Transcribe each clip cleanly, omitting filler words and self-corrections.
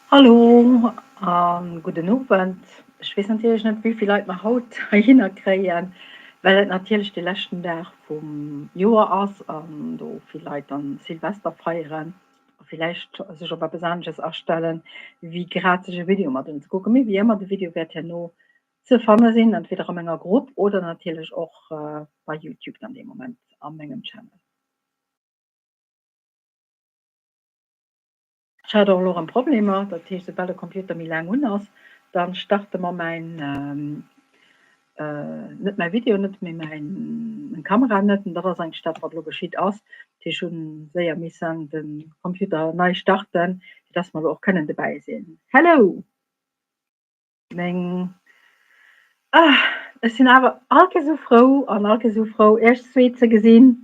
Hallo a gudden Owend. Ech weess natierlech net, wéi vill Leit mer haut heihinner kréien, well et natierlech de leschten Dag vum Joer ass an do vill Leit dann Silvester feieren a villäicht sech op eppes anesches astellen, wéi grad sech e Video mat unzekucken. Mee wéi ëmmer, de Video wäert herno ze fanne sinn, entweder a menger Grupp oder natierlech och bei Youtube dann dee Moment a mengem Channel. Ech hat och elo erëm Problemer, dat heescht soubal de Computer méi laang un ass, da starte mer mäin, net mäi Video net, mee mäin, meng Kamera net. An dat ass eigentlech dat, wat elo geschitt ass. Dat heescht, ech hu séier missen de Computer nei starten, fir dass mer elo och kënnen dobäi sinn. Hello! Meng, ah, ech sinn awer all Kéiers esou frou an all Kéiers esou frou, Iech zwee ze gesinn.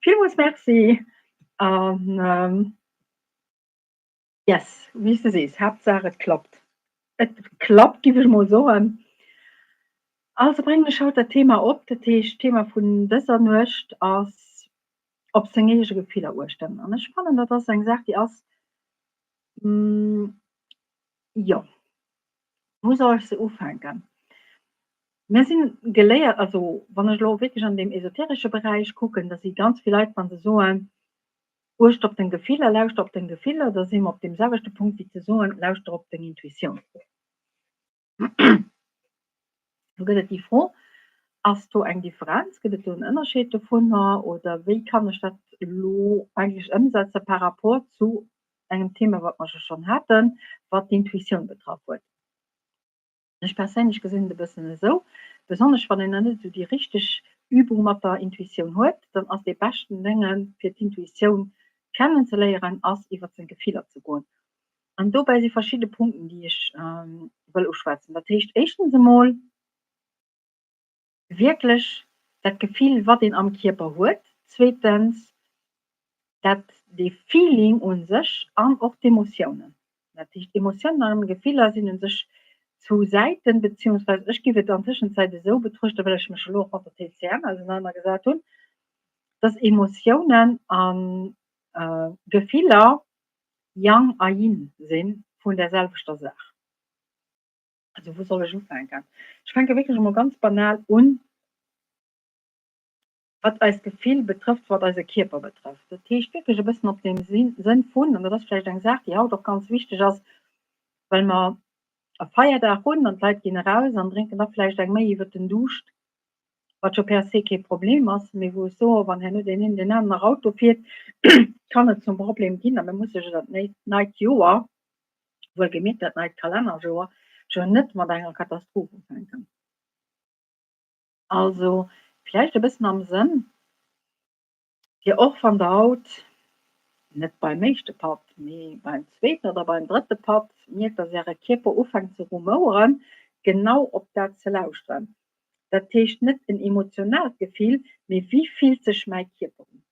Villmools Merci an yes, wéi s de sees, Haaptsaach et klappt. Et klappt, giff ech mol soen. Also bréngen ech haut dat Thema op, dat heescht d'Thema vun dëser Nuecht ass op seng eege Gefiller uechten. An ech fannen, dat ass eng Saach, déi ass, jo, wou soll ech se ufänken? Mir sinn geléiert, also wann ech elo wierklech an deem esoteresche Beräich kucken, da si ganz vill Leit, wa se soen, Uecht op deng Gefiller, lauschter op deng Gefiller, da si mer op deem selwechte Punkt wéi ze soen, lauschter op deng Intuitioun. Do gëtt et déi Fro, Ass do eng Differenz, gëtt et do en Ënnerscheed dovunner oder wéi kann ech dat elo eigentlech ëmsetze par rapport zu engem Thema, wat mer jo schonn haten, wat d'Intuitioun betraff huet? Ech perséinlech gesinn et e bëssen esou, besonnesch wann een nach net esou déi richteg Übung mat der Intuitioun huet, dann ass dee beschten Dénge fir d'Intuitioun kennenzeléieren, ass iwwer seng Gefiller ze goen. An dobäi si verschidde Punkten, déi ech wëll uschwätzen. Dat heescht éischtens emol wierklech dat Gefill, wat een am Kierper huet, zweetens dat dee Feeling u sech an och d'Emotiounen. Dat heescht Emotiounen an Gefiller sinn u sech zwou Säiten, beziehungsweise ech géif et an Tëschenzäit esou betruechten, well ech mech elo och mat der TCM ausenanergesat hunn, dass Emotiounen a Gefiller Yang a Yin si vun där selwechter Saach. Also wou soll ech ufänken? Ech fänke wierklech emol ganz banal un, wat eist Gefill betrëfft, wat eise Kierper betrëfft. Dat heescht wierklech e bëssen op deem Sënn vun, an dat ass vläicht eng Saach, déi haut och ganz wichteg ass, well mer e Feierdag hunn an d'Leit ginn eraus an drénken da vläicht eng méi iwwert den Duuscht, wat jo per se kee Problem ass, mee wou ech soen, wann herno deen een deen aneren nach Auto fiert, kann et zum Problem ginn a mir musse jo dat neit Joer, wuelgemierkt dat neit Kalennerjoer, jo net mat enger Katastroph ufänken. Also vläicht e bëssen am Sënn, fir och wann Der haut net beim éischte Patt, mee beim zweeten oder beim drëtte Patt mierkt, dass Äre Kierper ufänkt ze rumoueren, genau op dat ze lauschteren. Dat heescht net en emotionaalt Gefill, mee wéi fillt sech mäi Kierper un?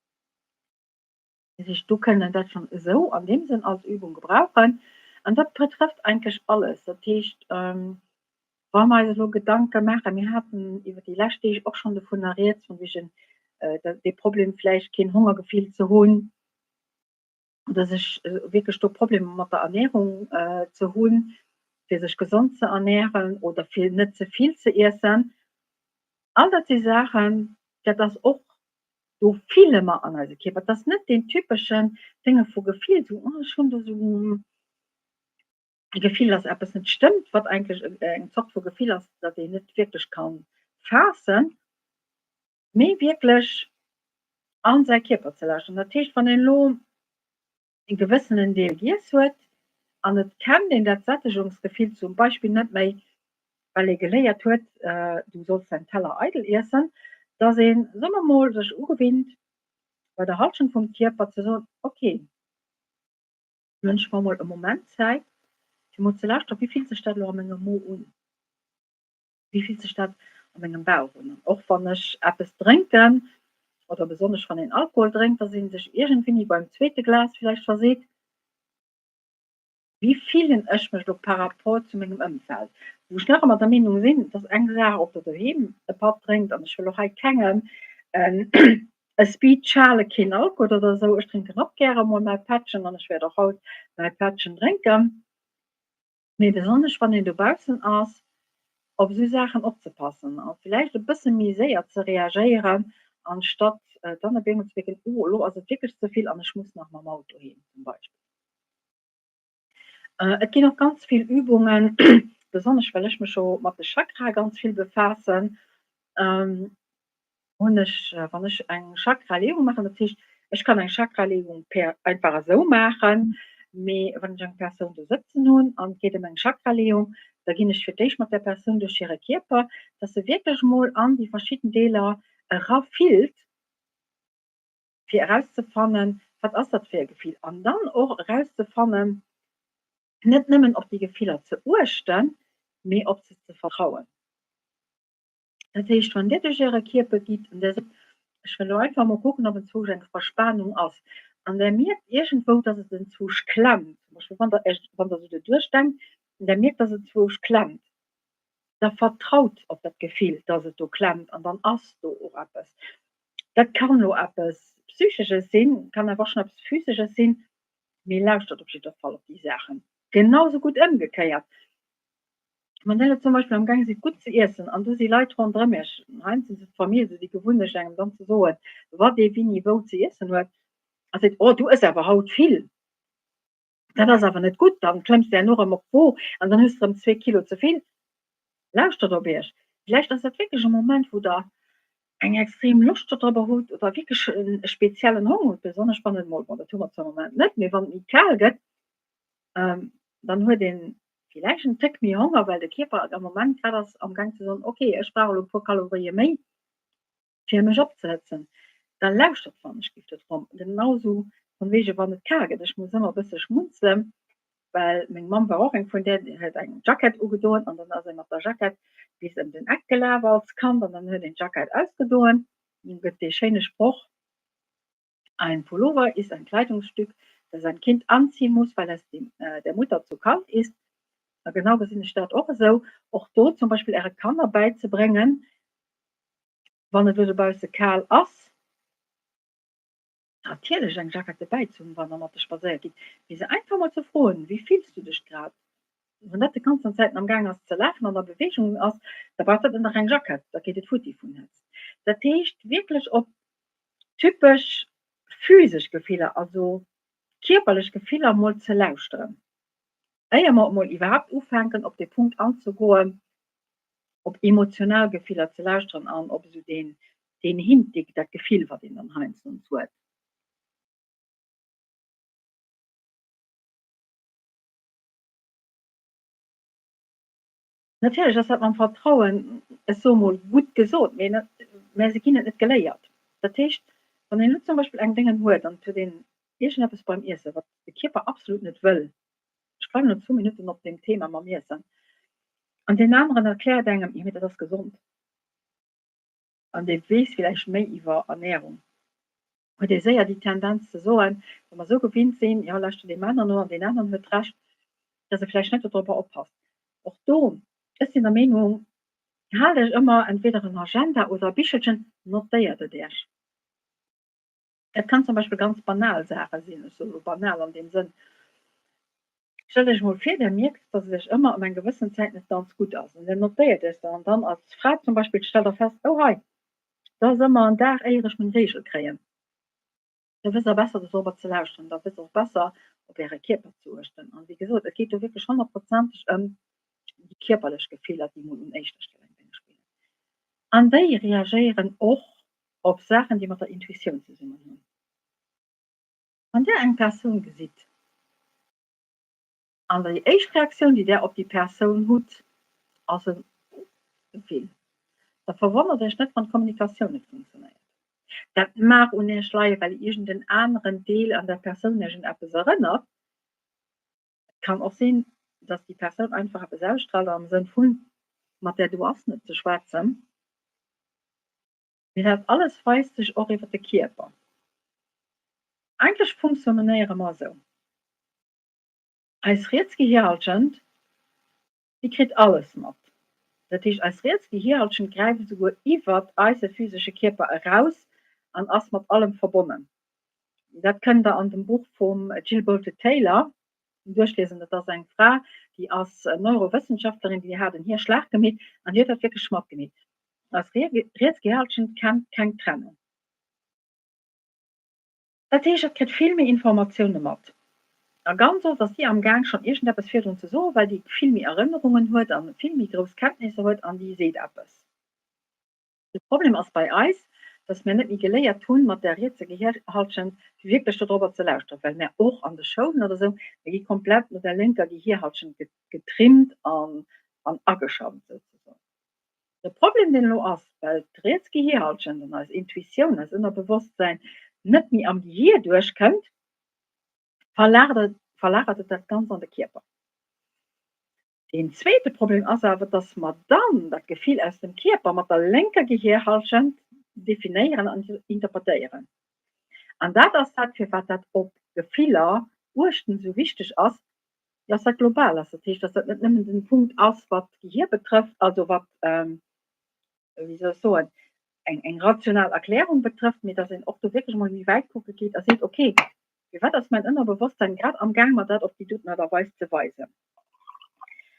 Dat heescht, do kënnt een dat schonn esou an deem Sënn als Übung gebrauchen. An dat betrëfft eigentlech alles. Dat heescht, wa mer eis elo Gedanke maachen, mir haten iwwer déi lescht Deeg och schonn dovunner rieds, vun wegen dee Problem vläicht keen Hongergefill ze hunn oder sech wierklech do Problemer mat der Ernährung ze hunn, fir sech gesond ze ernähren oder fir net ze vill ze iessen. All dat si Saachen, dat ass och do fille mer an eise Kierper. Et ass net deen typeschen Dénge vu Gefill, esou, oh ech hunn do esou e Gefill, dass eppes net stëmmt, wat eigentlech eng Zort vu Gefill ass, dat een net wierklech ka faassen, mee wierklech a säi Kierper ze lauschteren. Dat heescht, wann een elo e gewëssenen Deel giess huet an et kennt een dat Sättegungsgefill zum Beispill net méi, well ee geléiert huet, du solls däin Teller eidel iessen, dass een, soe mer mol, sech ugewinnt, bei der Halschent vum Kierper ze soen, ok, elo hunn ech mer mol e Moment Zäit, fir mol ze lauschteren, wéi fillt sech dat elo a mengem Mo un? Wéi fillt sech dat a mengem Bauch un? An och wann ech eppes drénken, oder besonnesch wann een Alkohol drénkt, dass ee sech iergendwéini beim zweete Glas vläicht verseet, Wéi fillen ech mech elo par rapport zu mengem Ëmfeld? Wou ech nach ëmmer der Meenung sinn, et ass eng Saach, ob der doheem e Patt drénkt, an ech wëll och hei kengem e Speech halen, keen Alkohol oder esou, ech drénken och gäre mol mäi Pättchen an ech wäert och haut mäi Pättchen drénken. Mee besonnesch wann een dobaussen ass, op esou Saachen opzepassen a villäicht e bësse méi séier ze reagéieren, anstatt dann op eemol ze mierken, oh elo ass et wierklech ze vill an ech muss nach mam Auto heem zum Beispill. Et ginn och ganz vill Übungen, besonnesch well ech mech jo mat de Chakrae ganz vill befaassen, hunn ech, wann ech eng Chakraleegung maachen, dat heescht, ech kann eng Chakraleegung per einfach esou maachen, mee wann ech eng Persoun do sëtzen hunn an et geet ëm eng Chakraleegung, da ginn ech fir d'éischt mat där Persoun duerch hire Kierper, dass se wierklech emol an déi verschidden Deeler erafillt, fir erauszefannen, wat ass dat fir e Gefill an dann och erauszefannen, net nëmmen op déi Gefiller ze uechten, mee op se ze vertrauen. Dat heescht, wann Dir duerch Äre Kierper gitt an Der sot, ech wëll elo einfach emol kucken, ob enzwousch eng Verspanung ass, an Der mierkt iergendwou, dass et enzwousch klemmt, zum Beispill wann Der Iech, wann Der esou doduerch denkt an Der mierkt, dass et enzwousch klemmt, da vertraut op dat Gefill, dass et do klemmt an dann ass do och eppes. Dat kann elo eppes Psychesches sinn, kann awer och schonn eppes Physesches sinn, mee lauschtert op jidder Fall op déi Saachen. Genau sou gutt ëmgekéiert, Wann dir elo zum Beispill am Gaang sidd gutt ze iessen an do si Leit ronderëm iech, heiansdo ass et d'Famill, esou déi Gewunnecht engem dann ze soen, wat ee wéini wou ze iessen huet, a seet, oh du ëss awer haut vill, dat ass awer net gutt, dann klëmms de herno erëm op d'Wo an dann hues de erëm zwee Kilo ze vill. Lauschtert op iech, villäicht ass dat wierklech e Moment, wou der eng extrem Loscht dodrobber hutt oder wierklech e speziellen Honger hutt, besonnesch wann et emol, bon dat hu mer zwar am Moment net, mee wann et méi kal gëtt, dann huet een villäicht en Téck méi Honger, well de Kierper am Moment grad ass am Gaang ze soen, ok, ech brauch elo e puer Kalorië méi, fir mech opzehëtzen. Da lauschtert wann ech giff dat rom. Genau sou von wege wann et kal gëtt. Ech muss ëmmer e bësse schmunzelen, well meng Mamm war och eng vun där, déi huet eng Jackett ugedoen an dann ass ee mat der Jackett bis ëm den Eck gelaf als Kand an dann huet een d'Jackett ausgedoen. Dann gëtt dee schéine Sproch. Ein Pullover ist ein Kleidungsstück, das ein Kind anziehen muss, weil es dem, äh, der Mutter zu kalt ist. A genau gesinn ech dat och esou, och do zum Beispill Äre Kanner bäizebréngen, wann et elo dobausse kal ass, natierlech eng Jackett dobäi ze hunn, wann Der mat de spadséiert gitt, mee se einfach mol ze froen, Wéi fills du dech grad? Wann dat de ganzen Zäiten am Gaang ass ze lafen an a Beweegung ass, da brauch dat net nach eng Jackett, da geet et futti vun Hëtzt. Dat heescht wierklech op typesch physesch Gefiller, also kierperlech Gefiller mol ze lauschteren, éier mer emol iwwerhaapt ufänken op dee Punkt anzegoen, op emotional Gefiller ze lauschteren an op esou deen, deen Hint, dee, dat Gefill, wat een dann heiansdo huet. Natierlech ass dat mam Vertrauen, ech soe mol, gutt gesot, mee mä se ginn et net geléiert. Dat heescht, wann een elo zum Beispill eng Déngen huet an et huet een iergendeppes beim Iessen, wat de Kierper absolut net wëll, ech bleiwen elo zwou Minutten op deem Thema mam Iessen, an deen aneren erkläert engem, jo mee dat ass gesond, an dee weess villäicht méi iwwer Ernährung, huet ee séier déi Tendenz ze soen, wa mer esou gewinnt sinn, jo lauschter deem aneren no an deen aneren huet Recht, dass e vläicht net dodropper oppasst. Och do, ech sinn der Meenung, haalt Iech ëmmer entweder en Agenda oder e Bichelchen, notéiert et Iech. Dat kann zum Beispill ganz banal Saache sinn, ech soe lo banal an deem Sënn, stellt Iech emol vir, Der mierkt, dass et Iech ëmmer ëm eng gewëssen Zäit net ganz gutt ass an Der notéiert Iech se an dann als Fra zum Beispill stellt Der fest, oh hei, dat ass ëmmer en Dag éier ech meng Reegel kréien. Da wësst Der besser dorobber ze lauschteren, da wësst Der och besser op Äre Kierper ze uechten. An wéi gesot, et geet do wierklech honnertprozenteg ëm déi kierperlech Gefiller, déi mol un éischter Stell eng Roll spillen. An déi reagéieren och op Saachen, déi mat der Intuitioun zesummen hunn. Wann Där eng Persoun gesitt an déi éischt Reaktioun, déi Där op déi Persoun hutt, ass en Oh, ze vill, da verwonnert Iech net, wann d'Kommunikatioun net funktionéiert. Dat mag un Iech leien, well iergend en aneren Deel an der Persoun Iech un eppes erënnert. Et kann och sinn, dass déi Persoun einfach eppes ausstraalt am Sënn vun, Mat där do ass net ze schwätzen. Mee dat alles weist sech och iwwer de Kierper. Eigentlech funktionéiere mer esou, Eis riets Gehirhallschent, déi kritt alles mat. Dat heescht, eis riets Gehirhallschent gräift esouguer iwwert eise physesche Kierper eraus an ass mat allem verbonnen. Dat kënnt der an dem Buch vum Jill Bolte Taylor duerchliesen. Dat ass eng Fra, Déi ass Neurowëssenschaftlerin, déi hat en Hierschlag gemeet an déi huet dat wierklech matgemeet. Eis riets Gehirhallschent kennt keng Trennung. Dat heescht, et kritt vill méi Informatioune mat. A ganz oft ass déi am Gaang schonn iergendeppes virdrun ze soen, well déi vill méi Erënnerungen huet a vill méi grouss Kenntnisser huet an déi seet eppes. De Problem ass bei eis, dass mär net méi geléiert hunn, mat där rietser Gehirhallschent wierklech dodrobber ze lauschteren, well mär och an de Schoulen oder esou, mir gi komplett no der lénker Gehirhallschent getrimmt an ageschafft souzesoen. De Problem deen elo ass, well d'riets Gehirhallschent an eis Intuitioun, eist Ënnerbewosstsäin net méi am Gehir duerchkënnt, verlagert et dat Ganzt an de Kierper. Deen zweete Problem ass awer, dass mer dann dat Gefill aus dem Kierper mat der lénker Gehirhallschent definéieren an interpretéieren. An dat ass dat, firwat dat op Gefiller uechten esou wichteg ass, dass dat global ass. Dat heescht, dass dat net nëmmen den Punkt ass, wat d'Gehir betrëfft, also wat, wéi soll ech soen, eng, eng rational Erklärung betrëfft, mee dass een och do wierklech emol méi wäit kucke geet a seet, okay, firwat ass mäin Ënnerbewosstsein grad amgaang, mer dat op déi doten Aart a Weis ze weisen?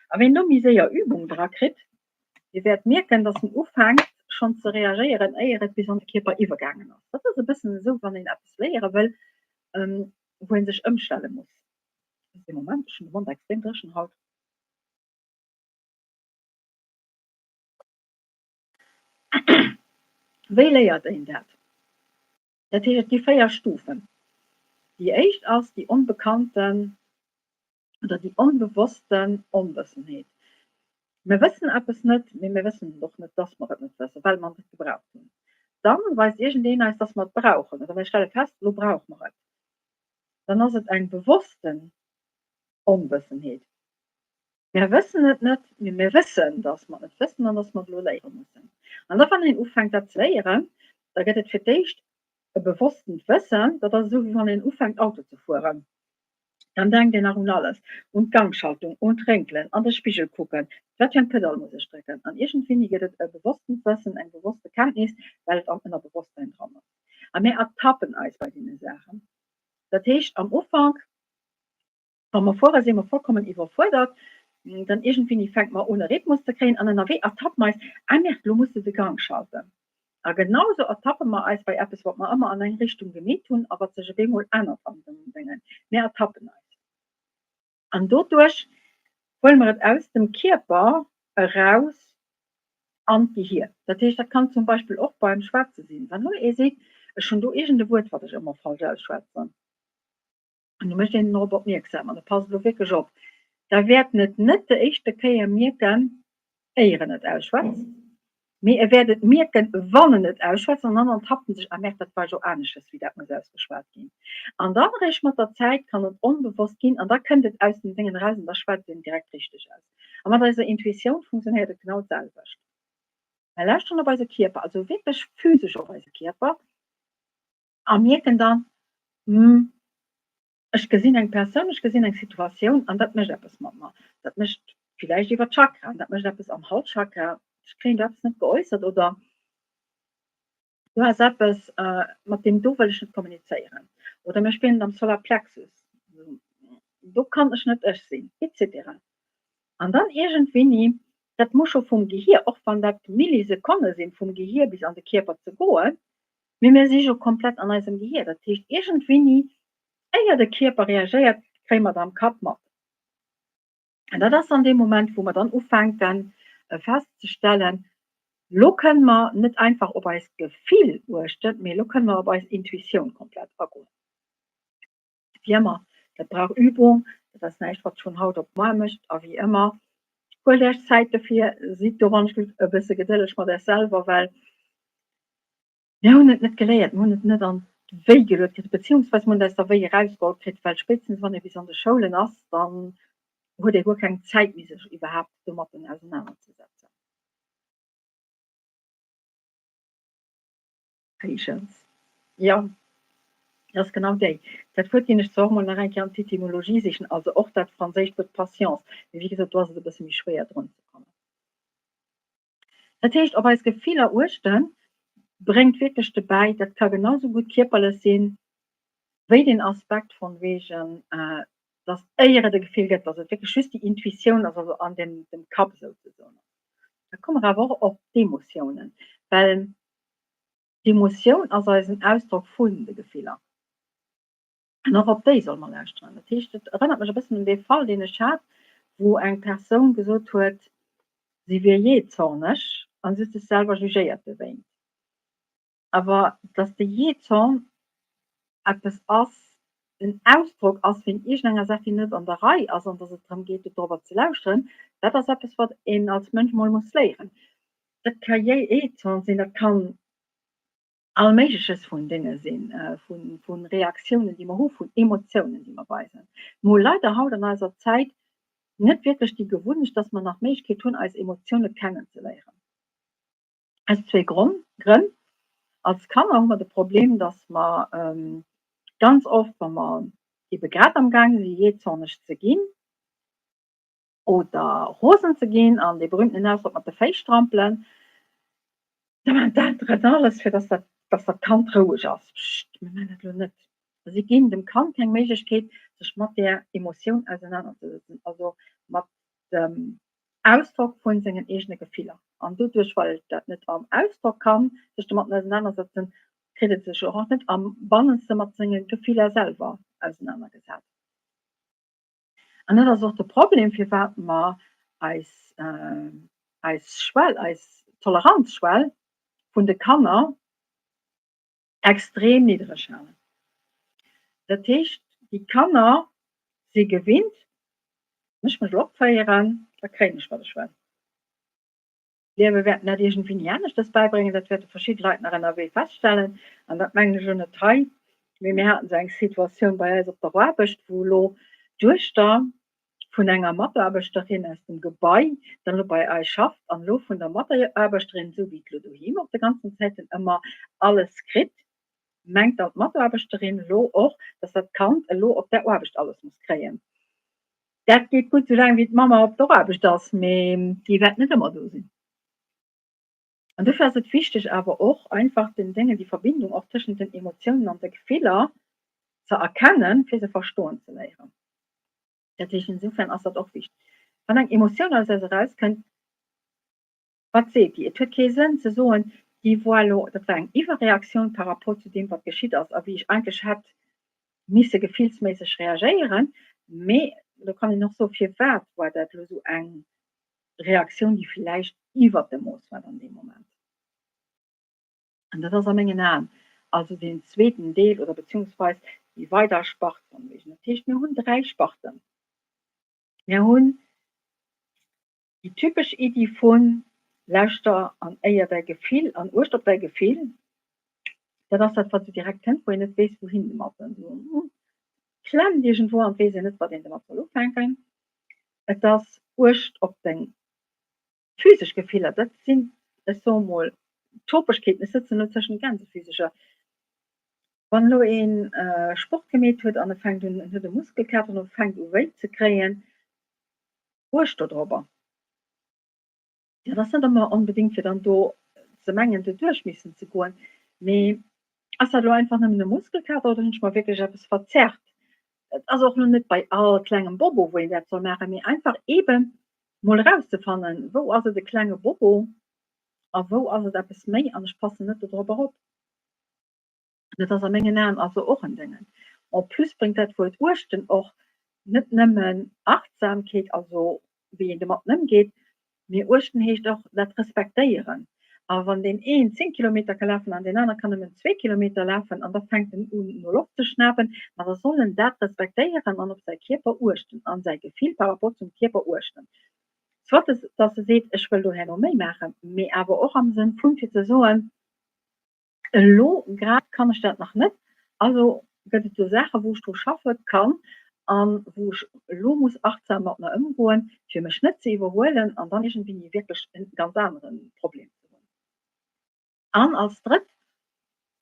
A ween do méi séier Übung dra kritt, dee wäert mierken, dass en ufänkt schonn ze reagéieren, éier et bis an de Kierper iwwergaangen ass. Dat ass e bëssen esou, wann een eppes léiere wëll, wou ee sech ëmstelle muss. Ee Moment, ech hunn de Mond extrem dréchen haut. Wéi léiert een dat? Dat heescht, et gi 4 Stufen. Déi éischt ass déi onbekannten oder déi onbewossten Onwëssenheet. Mir wëssen eppes net, mee mir wëssen et och net, dass mer et net wëssen, well mer et net gebraucht hunn. Dann weist iergendeen eis, dass mer et brauchen oder mir stelle fest, elo brauche mer et. Dann ass et eng bewossten Onwëssenheet. Mir wëssen et net, mee mir wëssen, dass mer et net wëssen an dass mer et elo léiere mussen. An da wann een ufänkt dat ze léieren, da gëtt et fir d'éischt e bewosstent Wëssen, dat ass esou wéi wann een ufänkt Auto ze fueren, dann denkt een nach un alles, un d'Gangschaltung, un d'Rénkelen, an de Spigel kucken, wat fir eng Pedall muss ech drécken. An iergendwéini gëtt et e bewosstent Wëssen, eng bewosste Kenntnis, well et am Ënnerbewosstsäin dran ass. A mir ertappen eis bei deene Saachen. Dat heescht am Ufank, Wa mer fuere si mer vollkommen iwwerfuerdert. Dann iergendwéini fänke mer un e Rhythmus ze kréien an ënnerwee ertappe mer eis, ah merde, lo muss de de Gang schalten. A genau esou ertappe mer eis bei eppes, wat mer ëmmer an eng Richtung gemeet hunn a wat sech op eemol ännert an dem Déngen. Mir ertappen eis. An doduerch huele mer et aus dem Kierper eraus an d'Gehier. Dat heescht, dat kann zum Beispill och beim Schwätze sinn. Wann elo ee seet, ech hunn do iergend e Wuert, wat ech ëmmer falsch ausschwätzen. An du mécht een en drop opmierksam an e passt elo wierklech op, da wäert en et net de éischte Kéier mierken, éier en et ausschwätzt, mee e wäert et mierken, wann en et ausschwätzt an dann ertappt en sech, ah merde, dat war jo aneschters, wéi dat muss ausgeschwat ginn. An dann eréischt mat der Zäit kann et onbewosst ginn an da kënnt et aus den Déngen eraus an da schwätzt een direkt richteg aus. A mat eiser Intuitioun funktionéiert et genau d'selwecht. Mer lauschteren op eise Kierper, also wierklech physesch op eise Kierper. A mierken dann, Hm, ech gesinn eng Persoun, ech gesinn eng Situatioun an dat mécht eppes mat mer. Dat mécht villäicht iwwer d'Chakraen, dat mécht eppes am Halschakra, ech kréien do eppes net geäussert oder do ass eppes, mat deem do wëll ech net kommunizéieren oder mir spieren et am Solar Plexus, do kann ech net ech sinn, et cetera. An dann iergendwéini, dat muss scho vum Gehier, och wann dat Millisekonne sinn, vum Gehier bis an de Kierper ze goen, Mee mir si jo komplett an eisem Gehier. Dat heescht, iergendwéini, éier de Kierper reagéiert, kréie mer et am Kapp mat. An dat ass dann dee Moment, wou mer dann ufänken festzestellen, Lo kënne mer net einfach op eist Gefill uechten, mee lo kënne mer op eis Intuitioun komplett agoen. Wéi ëmmer, dat brauch Übung, dat ass näischt, wat sech vun haut op muar mécht. A wéi ëmmer, huelt Iech Zäit dofir, sidd do wann ech e bësse gedëlleg mat Iech selwer, well Mir hunn et net geléiert, mir hunn et net an d'Wéi geluet kritt, beziehungsweise mir hunn et aus der Wéi erausgeholl kritt, well spéitstens wann ee bis an de Schoulen ass, dann huet ee guer keng Zäit méi sech iwwerhaapt domatten ausenanerzesetzen. Patience, jo, dat ass genau déi. Dat Wuert ginn ech zwar och mol nach eng Kéier an d'Etymologie sichen, also och dat franséischt Wuert patience, mee wéi gesot, do ass et e bësse méi schwéier drun ze kommen. Dat heescht, op eis Gefiller uechten bréngt wierklech dobäi, dat ka genau sou gutt kierperlech sinn, wéi den Aspekt von wegen. Dass éier et e Gefill gëtt, dass et wierklech just déi Intuitioun ass, also an dem dem Kapp souzesoen. Da komme mer awer och op d'Emotiounen, well d'Emotioun ass eisen Ausdrock vun de Gefiller. An och op déi solle mer lauschteren. Dat heescht, et erënnert mech e bëssen un dee Fall, deen ech hat, wou eng Persoun gesot huet, si wier jähzorneg an si huet sech selwer jugéiert dowéint. Awer dass de Jähzorn eppes ass, en Ausdrock ass vun iergendenger Saach, déi net an der Rei ass an dass et drëm geet, dorobber ze lauschteren, dat ass eppes, wat een als Mënsch mol muss léieren. Dat ka Jähzorn sinn, dat kann all Méigleches vun Dénge sinn, vu Reaktiounen, déi mer hu, vun Emotiounen, déi mer weisen. Mer hu leider haut an eiser Zäit net wierklech déi Gewunnecht, dass mer nach d'Méiglechkeet hunn, eis Emotioune kennenzeléieren. Aus zwee Grënn. Als Kanner hu mer de Problem, dass mer ganz oft, wa mer ebe grad am gaange si jähzorneg ze ginn oder rosen ze ginn an dee berühmten Ausdrock mat de Féiss strampelen, da maachen d'Elteren alles, fir dass dat, dass dat Kand roueg ass. Pssst, mir maachen dat elo net. Si ginn dem Kand keng Méiglechkeet, sech mat där Emotioun ausenanerzesetzen, also mat dem Ausdrock vun sengen eegene Gefiller. An doduerch, well et dat net am Ausdrock kann, sech domatten ausenanersetzen, kritt et sech och net am Bannenste mat senge Gefiller selwer ausenanergesat. An dat ass och de Problem, firwat mer eis, eis Schwell, eis Toleranzschwell vun de Kanner extrem niddreg halen. Dat heescht, déi Kanner si gewinnt, wann ech mech elo opféieren, da kréien ech, wat ech wëll. D'Liewe wäert dat iergendwéini aneschtes bäibréngen, dat wäerte verschidde Leit nach ënnerwee feststellen, an dat mengen ech elo net hei, mee mir haten esou eng Situatioun bei eis op der Aarbecht, wou elo d'Duechter vun enger Mataarbechterin aus dem Gebai dann elo bei eis schafft an elo vun der Mataarbechterin, esou wéi et elo doheem och de ganzen Zäiten ëmmer alles kritt, mengt dann d'Mataarbechterin elo och, dass dat Kand elo op der Aarbecht alles muss kréien. Dat geet gutt, soulaang wéi d'Mamma op der Aarbecht ass, mee déi wäert net ëmmer do sinn. An dofir ass et wichteg awer och einfach den Déngen, déi Verbindung och tëschent den Emotiounen an de Gefiller ze erkennen, fir se verstoen ze léieren. Dat heescht, insofern ass dat och wichteg. Wann eng Emotioun aus eis erauskënnt, wat seet déi? Et huet kee Sënn ze soen, déi war elo, dat war eng Iwwerreaktioun par rapport zu deem, wat geschitt ass a wéi ech eigentlech hätt misse gefillsméisseg reagéieren. Mee do kann een och soen, firwat war dat elo esou eng Reaktioun, déi villäicht iwwert de Mooss war an deem Moment. An dat ass a mengen Aen also deen zweeten Deel oder beziehungsweis déi weider Spart vun wegen. Dat heescht, mir hunn dräi Sparten. Mir hunn déi typesch Iddi vun lauschter an éier däi Gefill an uecht op däi Gefill. Dat ass dat, wat esou direkt kënnt, wou een net weess, wouhin domat. Esou klemmt iergendwou an et weess een net, wat een domat soll ufänken. Et ass uecht op deng physesch Gefiller, dat sinn, ech soe mol, Topegkeeten, ech sëtzen elo tëschent Gänsefüsecher. Wann elo ee Sport gemeet huet an e fänkt un, en huet e Muskelkater an e fänkt u wéi ze kréien, uecht dodrobber. Dat ass net ëmmer onbedéngt fir dann do ze mengen, doduerch missen ze goen, mee ass dat elo einfach nëmmen e Muskelkater oder hunn ech mer wierklech eppes verzerrt? Et ass och elo net bei all klengem Bobo, wou een dat soll maachen, mee einfach eebe mol erauszefannen, wou ass et e klenge Bobo a wou ass et eppes méi an ech passen net dodrobber op. Dat ass a mengen Aen also och en Déngen. En plus bréngt dat Wuert uechten och net nëmmen Achtsamkeet, also wéi een domatten ëmgeet, mee uechten heescht och dat respektéieren. A wann deen een 10 Kilometer ka lafen an deen aner kann nëmmen zwee Kilometer lafen an da fänkt en un no Loft ze schnapen, ma da soll en dat respektéieren an op säi Kierper uechten an säi Gefill par rapport zum Kierper uechten. Soit dass e seet, ech wëll do herno méi maachen, mee awer och am Sënn vun fir ze soen, Elo grad kann ech dat nach net. Also gëtt et do Saachen, wou ech dru schaffe kann a wou ech elo muss achtsam mat mer ëmgoen, fir mech net ze iwwerhuelen an dann iergendwéini wierklech e ganz anere Problem ze hunn. An als drëtt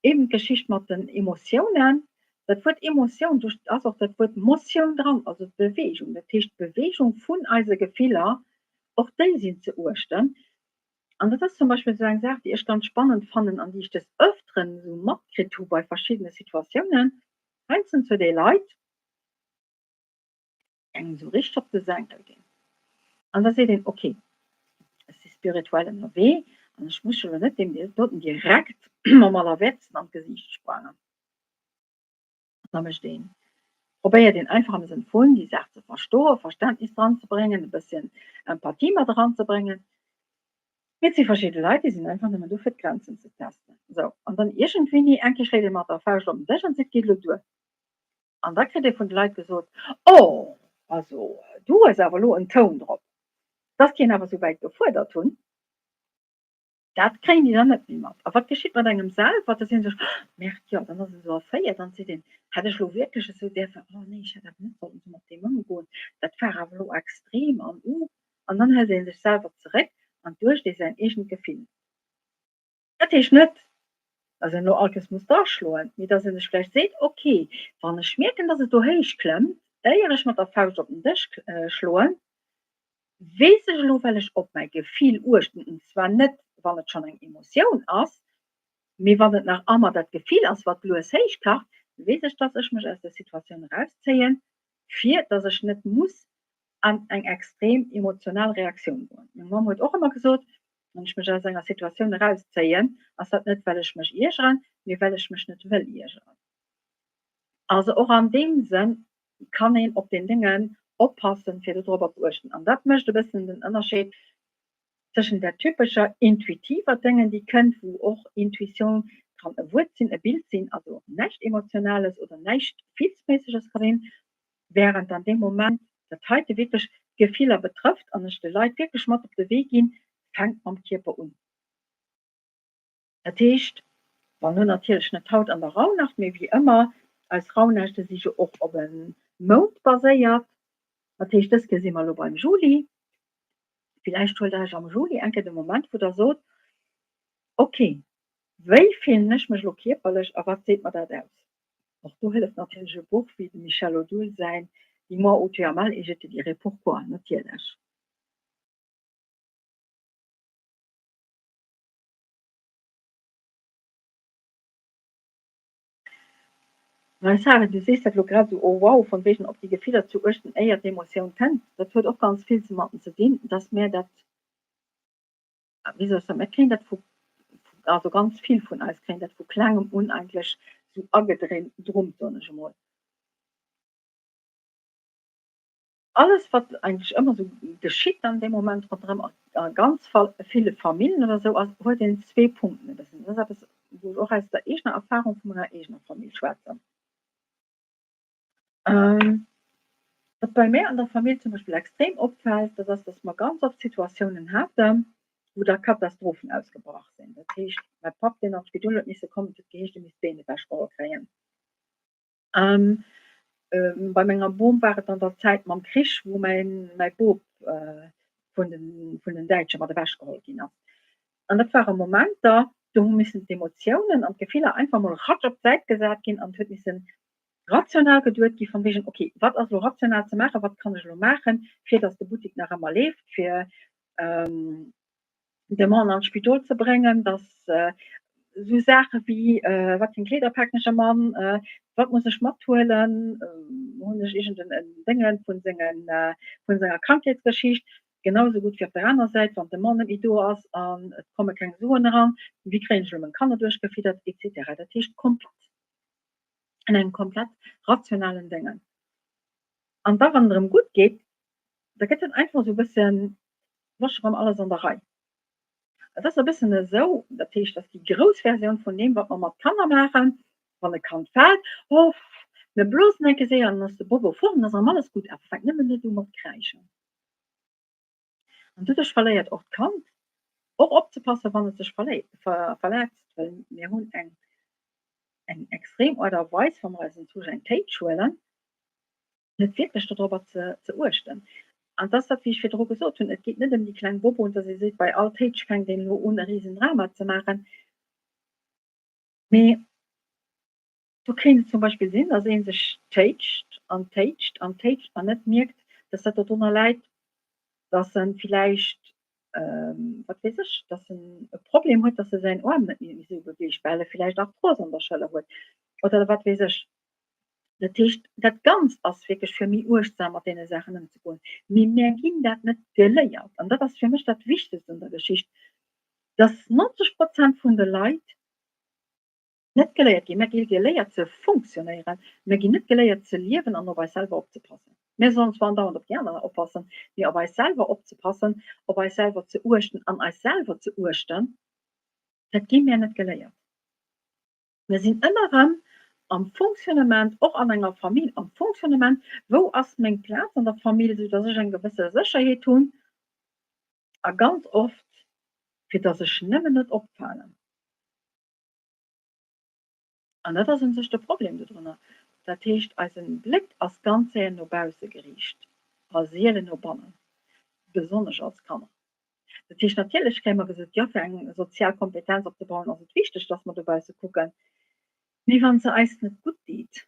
eben d'Geschicht mat den Emotiounen. Dat Wuert Emotioun, do ass och dat Wuert Motioun dran, also d'Beweegung. Dat heescht d'Beweegung vun eise Gefiller, och déi sinn ze uechten. An dat ass zum Beispill esou eng Saach, déi ech ganz spannend fannen an déi ech des Ëfteren esou matkritt hu bei verschiddene Situatiounen. Heiansdo huet ee Leit. engem esou richteg op de Senkel ginn. An da seet een, ok, ech si spirituell ënnerwee an ech muss jo elo net deem doten direkt mam Allerwäertsten an d'Gesiicht sprangen. Da mécht een, probéiert een einfach am Sënn vun déi Saach ze verstoen, Verständnis dran ze bréngen, e bësschen Empathie mat eranzebréngen. Mee et si verschidde Leit, déi sinn einfach nëmmen do fir d'Grenzen ze testen. Sou, an dann iergendwéini eng Kéier schléit ee mat der Fauscht op den Dësch an seet, geet elo duer. An da kritt ee vun de Leit gesot, Oh, also du hues awer elo en Toun drop. Dass déi een awer esou wäit gefuerdert hunn, dat kréien déi dann net méi mat. A wat geschitt mat engem selwer? Da seet ee sech, Oh, Merde, jo, dann ass en esou erféiert. Dann seet een, Hätt ech elo wierklech esou däerfen, oh nee, ech hätt awer net sollten esou mat deem ëmgoen, dat war awer elo extrem an uh. An dann hält ee sech selwer zeréck an duecht ee säin eegent Gefill. Dat heescht net, dass een elo all Kéiers muss draschloen, mee dass ee sech vläicht seet, ok, wann ech mierken, dass et do héich klëmmt, éier ech mat der Fauscht op den Dësch schloen, weess ech elo, well ech op mäi Gefill uechten, und zwar net, wann et schonn eng Emotioun ass, mee wann et nach ëmmer dat Gefill ass, wat lues héichkacht, weess ech, dass ech mech aus der Situatioun erauszéien, fir dass ech net muss an eng extrem emotional Reaktioun goen. Meng Mamm huet och ëmmer gesot, Wann ech mech aus enger Situatioun erauszéien, ass dat net, well ech mech iergeren, mee well ech mech net wëll iergeren. Also och an deem Sënn kann een op den Déngen oppassen, fir dodrobber ze uechten. An dat mécht e bëssen den Ënnerscheed tëschent där typescher intuitiver Déngen, déi kënnt, wou och Intuition kann e Wuert sinn, e Bild sinn, also näischt Emotionales oder näischt Gefillsméisseges ka sinn, während an deem Moment dat heite wierklech d'Gefiller betrëfft an ech de Leit wierklech mat op de Wee ginn, fänkt mam Kierper un. Dat heescht, wann elo natierlech net haut an der Rauhnacht, mee wéi ëmmer, eis Rauhnächte si jo och op e Mount baséiert, dat heescht dës Kéier si mer elo beim Juli, villäicht huelt der Iech am Juli eng Kéier de Moment wou der sot, ok, wéi fillen ech mech elo kierperlech a wat seet mer dat aus? Och do hëlleft natierlech e Buch wéi dem Michel Odoul säin Dis-moi où tu as mal et je te dirai pourquoi, natierlech. Mä Sarah, du sees dat elo grad esou, oh wow, von wegen op déi Gefiller ze uechten éier d'Emotioun kënnt. Dat huet och ganz vill domatten ze dinn, dass mär dat, wéi soll ech soen, mir kréien dat vu, also ganz vill vun eis kréien dat vu klengem un eigentlech esou agedrummt, soen ech emol. Alles wat eigentlech ëmmer esou geschitt an deem Moment ronderëm a ganz ville Famillen oder esou ass, huet een zwee Punkten e bëssen. Dat ass eppes, wou ech och aus der eegener Erfahrung vu menger eegener Famill schwätzen. Wat bei mär an der Famill zum Beispill extrem opfält, dat ass, dass mer ganz oft Situatiounen haten, wou da Katastrophen ausgebrach sinn. Dat heescht, mäi Papp, deen an d'Spidol huet misse kommen, et huet geheescht, e misst d'Been ewechgeholl kréien. Bei menger Bom war et an der Zäit mam Krich, wou mäin, mäi Bop vun den, vun den Däitsche mat ewechgeholl ginn ass. An dat ware Momenter, do hu missen d'Emotiounen an d'Gefiller einfach mol ratsch op d'Säit gesat ginn an et huet missen rational geduet gi von wegen, okay, wat ass elo rational ze maachen, wat kann ech elo maachen, fir datt de Buttek nach ëmmer leeft, fir de Mann an d'Spidol ze bréngen, datt esou Saache wéi, wat fir eng Kleeder paken ech am an, wat muss ech mathuelen, hunn ech iergend en Dénge vun sengen, vun senger Krankheetsgeschicht, genau esou gutt wéi op der aner Säit, wann de Mann net méi do ass an et komme keng Suen eran, wéi kréien ech elo meng Kanner duerchgefiddert et cetera. Dat heescht komplett an engem komplett rationalen Déngen. An da wann et erëm gutt geet, da gëtt dat einfach esou e bëssen, ass erëm alles an der Rei. Et ass e bëssen esou, dat heescht, dat ass déi grouss Versioun vun deem, wat mer mat Kanner maachen, wann e Kand fält, oh, mir blosen eng Kéier séier an dann ass de Bobo fort an da ass erëm alles gutt, awer fänkt nëmmen net u mat kräischen. An doduerch verléiert och d'Kand och opzepassen, wann et sech verletzt, well mir hunn eng eng extrem Aart a Weis, wa mer eis enzwousch eng Téitsch huelen, net wierklech dodrobber ze ze uechten. An et ass dat, wéi ech virdru gesot hunn, et geet net ëm déi kleng Boboen, dass ee seet, bei all Téitsch fänkt een elo un e Risendrama ze maachen, mee Do kéint et zum Beispill sinn, dass ee sech téitscht an téitscht an téitscht an net mierkt, dass dat dodrunner läit, dass e villäicht, wat weess ech, dass en e Problem huet, dass e säin Aarm net méi esou beweegt, well e villäicht Arthros an der Schëller huet oder wat weess ech. Dat heescht, dat Ganzt ass wierklech fir méi uechtsam mat deene Saachen ëmzegoen. Mee mär ginn dat net geléiert. An dat ass fir mech dat Wichtegst un der Geschicht, dass 90 Prozent vun de Leit net geléiert ginn. Mär gi geléiert ze funktionéieren, mär ginn net geléiert ze liewen an op eis selwer opzepassen. Mär sollen zwar andauernd op déi aner oppassen, mee op eis selwer opzepassen, op eis selwer ze uechten an eis selwer ze uechten, dat gi mär net geléiert. Mir sinn ëmmer erëm am Fonctionnement, och an enger Famill am Fonctionnement, Wou ass meng Plaz an der Famill, esou dass ech eng gewësse Sécherheet hunn a ganz oft, fir dass ech nëmmen net opfalen. An dat ass u sech de Problem dodrunner. Dat heescht, eise Bléck ass ganz séier no bausse geriicht a sielen no bannen, besonnesch als Kanner. Dat heescht, natierlech kréie mer gesot, jo, fir eng sozial Kompetenz opzebauen ass et wichteg, dass mer dobausse kucken. Mee wa se eis net gutt deet,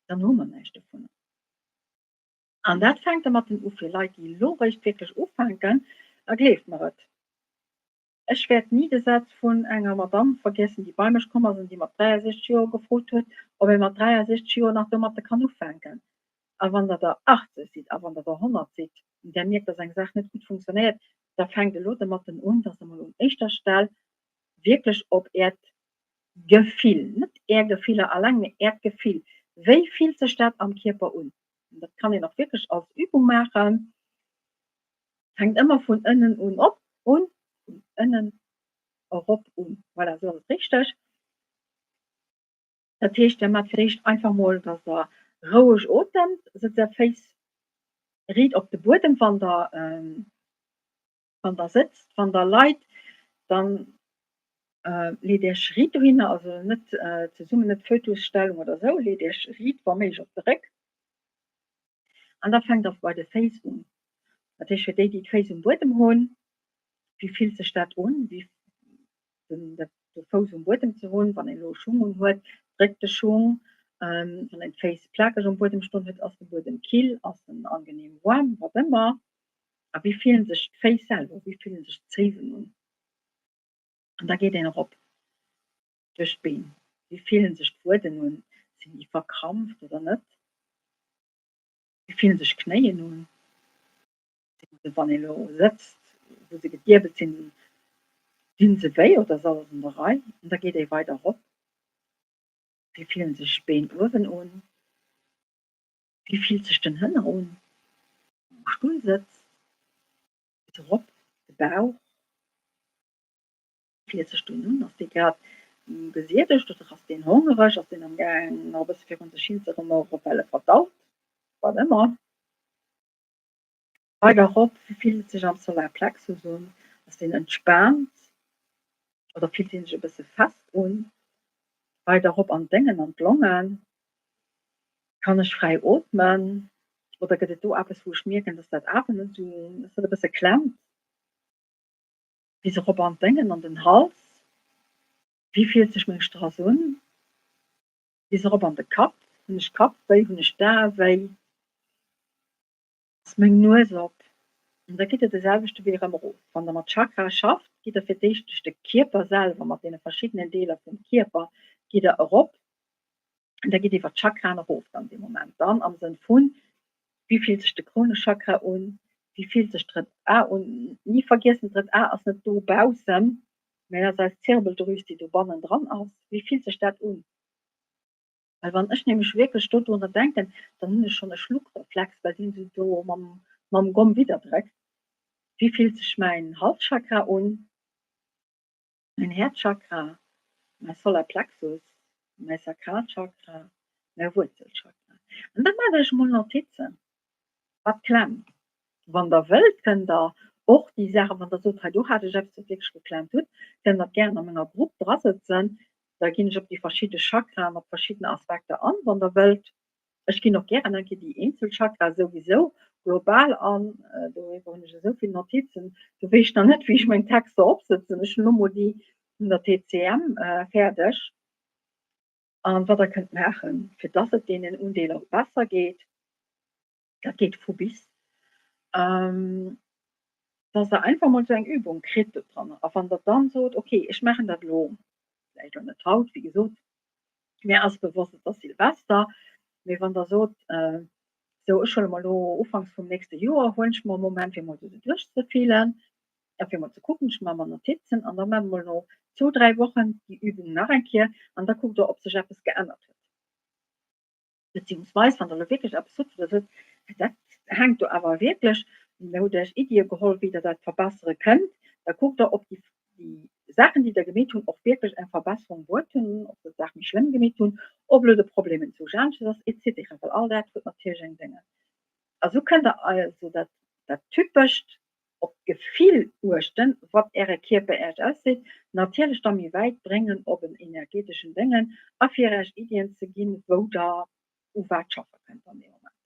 dann hu mer näischt dovunner. An dat fänkt dermatten u fir Leit, déi elo eréischt wierklech ufänken, a gleeft mer et, ech wäert ni de Saz vun enger Madamm vergiessen, déi bei mech komm ass an déi mat 63 Joer gefrot huet, ob ee mat 63 Joer nach domatte kann ufänken. A wann Der der 80 sidd a wann Der der 100 sidd an Der mierkt, dass eng Saach net gutt funktionéiert, da fänkt elo domatten un, dass Der mol un éischter Stell wierklech op Äert Gefill, net Är Gefiller alleng, mee Äert Gefill, wéi fillt sech dat am Kierper un? An dat kann een och wierklech als Übung maachen, fänkt ëmmer vun ënnen un op un, vun ënnen erop un, voilà, esou ass et richteg. Dat heescht, der maacht fir d'éischt einfach mol, dass der roueg otemt, sëtzt är Féiss riit op de Buedem, wann der, wann der sëtzt. Wann der leit, dann leet iech riit dohinner, also net zesummen, net Fötusstellung oder esou, leet iech riit wa méiglech op de Réck an da fänkt der bei de Féiss un. Dat heescht, fir déi, déi d'Féiss um Buedem hunn, wéi fillt sech dat un? Wéi den de Fouss um Buedem ze hunn, wann een elo Schung un huet, dréckt de Schung, wann een d'Féiss plakeg um Buedem stoen huet, ass de Buedem kill, ass en angenehm waarm, wat ëmmer. A wéi fillen sech d'Féiss selwer, wéi fillen sech d'Zéiwen un? An da geet een erop duerch d'Been, wéi fillen sech d'Wueden un, sinn déi verkrampft oder net? Wéi fillen sech d'Knéien un? Wann een elo sëtzt, wou se gediebelt sinn, dinn se wéi oder ass alles an der Rei? An da geet ee weider erop. Wéi fillen sech d'Been uewen un? Wéi fillt sech den Hënner un, wann een um Stull sëtzt? Bis erop de Bauch. Wéi fillt sech deen un? Ass dee grad gesiedegt oder ass deen hongereg? Ass deen am gaang nach e bësse virun sech hin ze rumoueren, well e verdaut? Wat ëmmer. Weider erop, wéi fillt et sech am Solarplexus un? Ass deen entspaant oder fillt dee sech e bësse fest un? Weider erop an d'Déngen, an d'Longen, kann ech fräi ootmen oder gëtt et do eppes wou ech mierken, dass dat Aatmen net esou, dass dat e bësse klemmt? Bis erop an d'Déngen, an den Hals, wéi fillt sech meng Strass un? Bis erop an de Kapp, hunn ech Kappwéi, hunn ech d'Ae wéi? Ass meng Nues op? An da gitt der de selwechte Wee erëm erof. Wann der mat Chakra schafft, gitt der fir d'éischt duerch de Kierper selwer, mat deene verschiddenen Deeler vum Kierper gitt der erop an da gitt iwwer d'Chakraen erof dann dee Moment dann am Sënn vun, wéi fillt sech de Krounechakra un, wéi fillt sech d'drëtt A un. Ni vergiessen, d'drëtt A ass net do baussen, mä dat ass eis Zirbeldrüs, déi do bannendran ass. Wéi fillt sech dat un? Well wann ech nämlech wierklech do drunner denken, dann hunn ech schonn e Schluckreflex, well deen esou do mam, mam Gomm widderdréckt. Wéi fillt sech mäin Halschakra un, mäin Häerzchakra, mäi Solar Plexus, mäi Sakralchakra, mäi Wuerzelchakra? An da maacht Iech emol Notizen, wat klemmt. Wann Der wëllt, kënnt Der och déi Saachen, wann Der sot, hei do hat ech eppes, wat wierklech geklemmt huet, kënnt Der et gären a menger Grupp drasëtzen. Da ginn ech op déi verschidde Chakraen, op verschidden Aspekter an, wann Der wëllt. Ech ginn och gären eng Kéier déi eenzel Chakrae souwisou global an. Doriwwer hunn ech esou vill Notizen, do weess ech nach net, wéi ech meng Texter opsëtzen. Ech hunn elo mol déi vun der TCM fäerdeg. An wat Der kënnt maachen, fir dass et deenen Undeeler besser geet, dat geet vu bis, dass Der einfach mol esou eng Übung kritt dodranner. A wann Der dann sot, okay, ech maachen dat elo, vläicht och net haut, wéi gesot, mir ass bewosst, et ass Silvester. Mee wann Der sot, Sou, ech huele mer elo ufanks vum nächste Joer, huelen ech mer e Moment, fir emol esou duerchzefillen a fir emol ze kucken, ech maache mer Notizen an da maache mer no zwou, dräi Wochen déi Übung nach eng Kéier an da kuckt Der, ob sech eppes geännert huet. Beziehungsweis, wann Der elo wierklech eppes hutt, wou Der sot, Dat hänkt do awer wierklech, da hutt Der Iech Iddie geholl, wéi Der dat verbessere kënnt, da kuckt Der, ob déi Saachen, déi Der gemeet hunn, och wierklech eng Verbesserung bruet hunn, ob se d'Saach méi schlëmm gemeet hunn, ob elo de Problem enzwousch aneschters ass, et cetera. Well all dat huet natierlech eng Dénge. A sou kënnt Der also dat Typescht op d'Gefill uechten, wat Äre Kierper Äech ausseet, natierlech da méi wäit bréngen op en energeteschen Déngen a fir Äech Iddien ze ginn, wou Der u wat schaffe kënnt an deem Moment.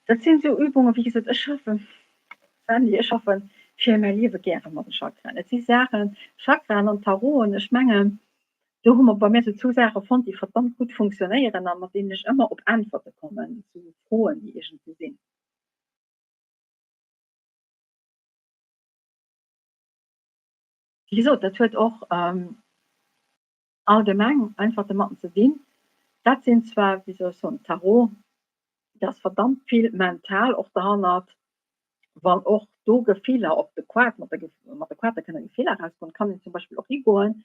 Dat sinn esou Übungen, wéi gesot, ech schaffen, Sandy, ech schaffe fir mäi Liewe gäre mat de Chakraen. Et si Saachen, Chakraen an Taroten, ech mengen, do hu mer bei mir esou zwou Saache fonnt, déi verdammt gutt funktionéieren a mat deenen ech ëmmer op Äntwerte kommen zu Froen, déi iergendwou sinn. Wéi gesot, dat huet och allgemeng einfach domatten ze dinn, dat sinn zwar, wéi soll ech soen, Tarot, et ass verdammt vill mental och derhannert, wann och do Gefiller op de Quart, mat de mat de Quarte kënne Gefiller erauskommen, kann een zum Beispill och higoen,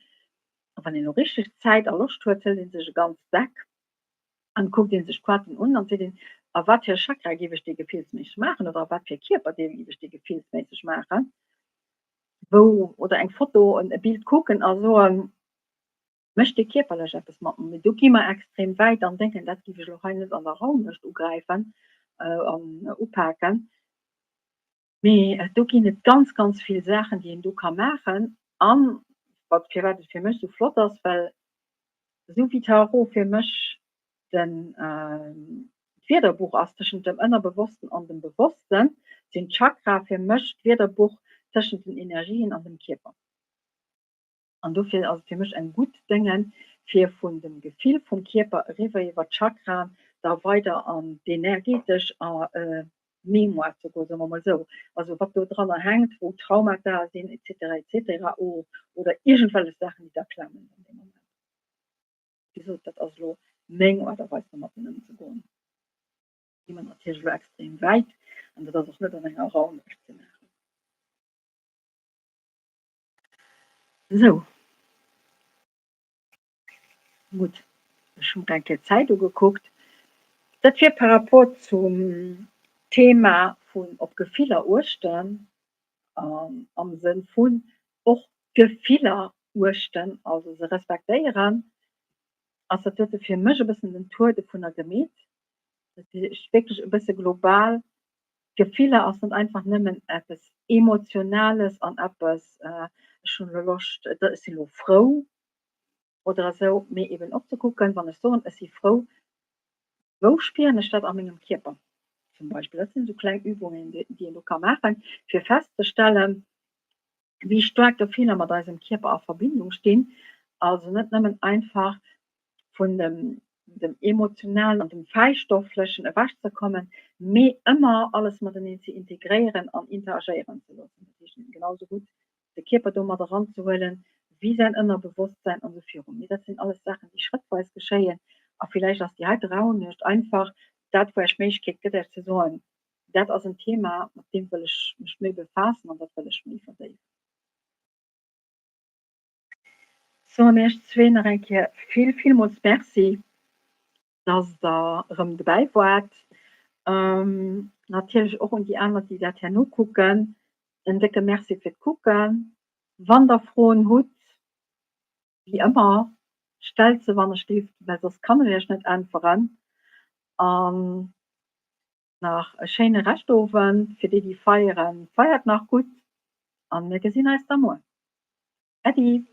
a wann een elo richteg Zäit a Loscht huet, hëlt ee sech e ganzt Deck an kuckt ee sech d'Quarten un an seet een, a wat fir e Chakra géif ech dee gefillsméisseg maachen oder a wat fir e Kierperdeel géif ech dee gefillsméisseg maachen. wou oder eng Foto, e Bild kucken a soen, mécht dee kierperlech eppes mat mer? Mee do gi mer extrem wäit an denken, dat géif ech elo hei net an der Raumlëscht ugräifen an upaken. Mee do ginn et ganz, ganz vill Saachen, déi een do ka maachen an wat firwat et fir mech esou flott ass, well esou wéi Tarot fir mech den d'Wierderbuch ass tëschent dem Ënnerbewossten an dem Bewossten, sinn d'Chakra fir mech d'Wierderbuch tëschent den Energien an dem Kierper. An dofir ass et fir mech eng gutt Dénge fir vun dem Gefill vum Kierper eriwwer iwwer d'Chakraen da weider an d'energetesch Mémoire ze goen, soe mer mol esou, also wat do dranner hänkt, wou Traumata sinn et cetera et cetera oder iergendwellech Saachen, déi da klemmen an deem Moment. Wéi gesot, dat ass elo meng Aart a Weis, domatten ëmzegoen. Gi mer natierlech elo extrem wäit an dat ass och net an enger Raunuecht ze maachen. Esou. Gutt, ech hu mer eng Kéier d'Zäit ugekuckt. Dat wier par rapport zum Thema vun op Gefiller uechten. am Sënn vun och d'Gefiller uechten, also se respektéieren, ass dat dote fir mech e bëssen den Tour dovunner gemeet. Dat heescht wierklech e bësse global, Gefiller ass net einfach nëmmen eppes Emotionales an eppes, ech hunn elo Loscht, ech sinn elo frou oder esou, mee eben och ze kucken, wann ech soen, ech si frou, Wou spieren ech dat a mengem Kierper zum Beispill? Dat sinn esou kleng Übungen, déi een do ka maachen, fir festzestellen, wéi staark Gefiller mat eisem Kierper a Verbindung stinn. Also net nëmmen einfach vun dem, dem Emotionalen an dem Fäistofflechen ewechzekommen, mee ëmmer alles mateneen ze integréieren an interagéieren ze loossen. Dat heescht, genau esou gutt de Kierper do mat eranzehuelen, wéi säin Ënnerbewosstsäin an esou virun. Mee dat sinn alles Saachen, déi schrëttweis geschéien a villäicht ass déi heite Rauhnuecht einfach dat, wou Iech d'Méiglechkeet gëtt, Iech ze soen, dat ass en Thema, mat deem wëll ech mech méi befaassen an dat wëll ech méi verdéiwen. Soen Iech zwee nach eng Kéier vill, villmools Merci. dass der erëm dobäi waart. Natierlech och un déi aner, déi dat herno kucken, en décke Merci fir d'Kucken. Wann der Froen hutt, wéi ëmmer, stellt se wann ech géif, well soss kann ech iech net äntweren. An nach e schéine Reschtowend fir déi, déi feieren, feiert nach gutt an mir gesinn eis da muer. Äddi!